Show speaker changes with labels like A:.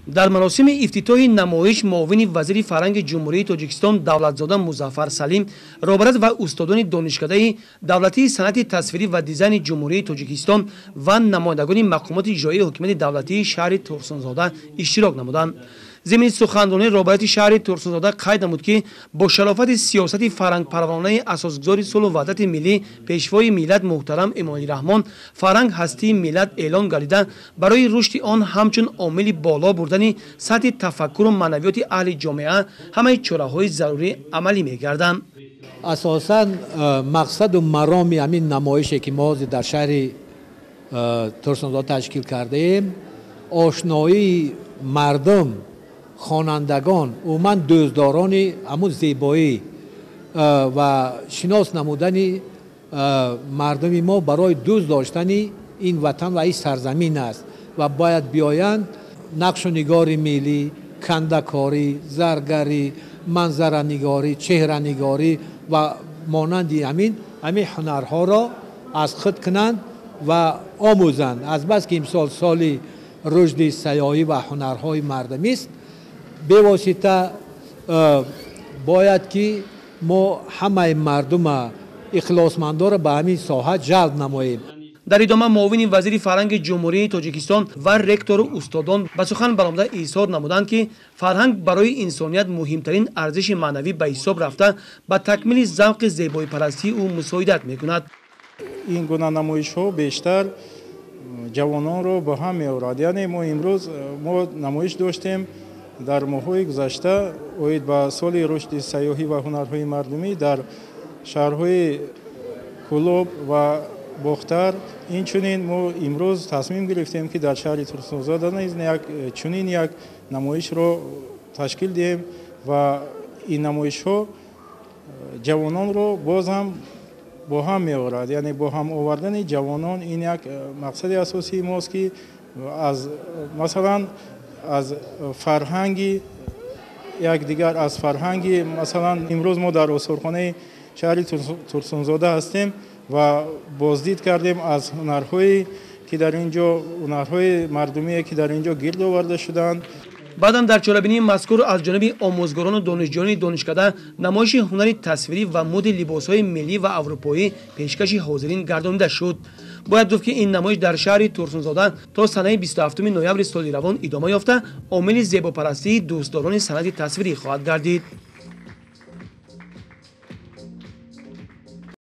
A: Дар маросими ифтитоҳи намоиш муовини вазири фарҳанги Ҷумҳурии Тоҷикистон Давлатзода Музаффар Салим, роҳбарат ва устодони Донишкадаи давлатии санъати тасвирӣ ва дизайни Ҷумҳурии Тоҷикистон ва намояндагони мақомоти иҷроии ҳокимияти давлатии шаҳри Турсунзода иштирок намуданд. Зимни суханронӣ роҳбарияти шаҳри Турсунзода қайд намуд, ки бо шарофати сиёсати фарҳангпарваронаи асосгузори сулҳу ваҳдати миллӣ, Пешвои миллат муҳтарам Эмомалӣ Раҳмон, фарҳанг ҳастии миллат эълон гардида, барои рушди он ҳамчун омили боло бурдани сатҳи тафаккуру маънавиёти аҳли ҷомеа ҳамаи чораҳои зарурӣ амалӣ мегарданд.
B: Асосан мақсаду мароми ҳамин намоише, ки мо ҳозир дар шаҳри Турсунзода ташкил кардаем, ошноии мардум, хонандагон, умуман дӯстдорони ҳамун зебоӣ ва шинос намудани мардуми мо барои дӯст доштани ин ватан ва ин сарзамин аст ва бояд биёянд нақшу нигори миллӣ, кандакорӣ, заргарӣ, манзаранигорӣ, чеҳранигорӣ ва монанди ҳамин ҳунарҳоро аз худ кунанд ва омӯзанд. Азбаски имсол соли рушди сайёҳӣ ва ҳунарҳои мардумист, бевосита бояд ки мо ҳамаи мардума ихлосмандоро ба ҳамин соҳа ҷалб намоем.
A: Дар идома муовини вазири фарҳанги Ҷумҳурии Тоҷикистон ва ректору устодон ба сухан баромада изҳор намуданд, ки фарҳанг барои инсоният муҳимтарин арзиши маънавӣ ба ҳисоб рафта, ба такмили завқи зебоипарастии ӯ мусоидат мекунад.
C: Ин гуна намоишҳо бештар ҷавононро ба ҳам меорад. Яъне мо имрӯз мо намоиш доштем дар моҳҳои гузашта оид ба соли рушди сайёҳӣ ва ҳунарҳои мардумӣ дар шаҳрҳои Кӯлоб ва Бохтар. Инчунин мо имрӯз тасмим гирифтем, ки дар шаҳри Турсунзода низ чунин як намоишро ташкил диҳем ва ин намоишҳо ҷавононро боз ҳам бо ҳам меорад. Яъне бо ҳам овардани ҷавонон ин як мақсади асосии мост, ки аз масалан аз фарҳанги якдигар, аз фарҳанги масалан имрӯз мо дар осорхонаи шаҳри Турсунзода ҳастем ва боздид кардем аз ҳунарҳое, ки дар ин ҷо, ҳунарҳои мардумие, ки дар ин ҷо гирд оварда шуданд.
A: Баъдан дар чорабинии мазкур аз ҷониби омӯзгорону донишҷӯёни донишкада намоиши ҳунари тасвирӣ ва муди либосҳои миллӣ ва аврупоӣ пешкаши ҳозирин гардонида шуд. Бояд гуфт, ки ин намоиш дар шаҳри Турсунзода то санаи 27 ноябри соли равон идома ёфта, омили зебопарастии дӯстдорони санъати тасвирӣ хоҳад гардид.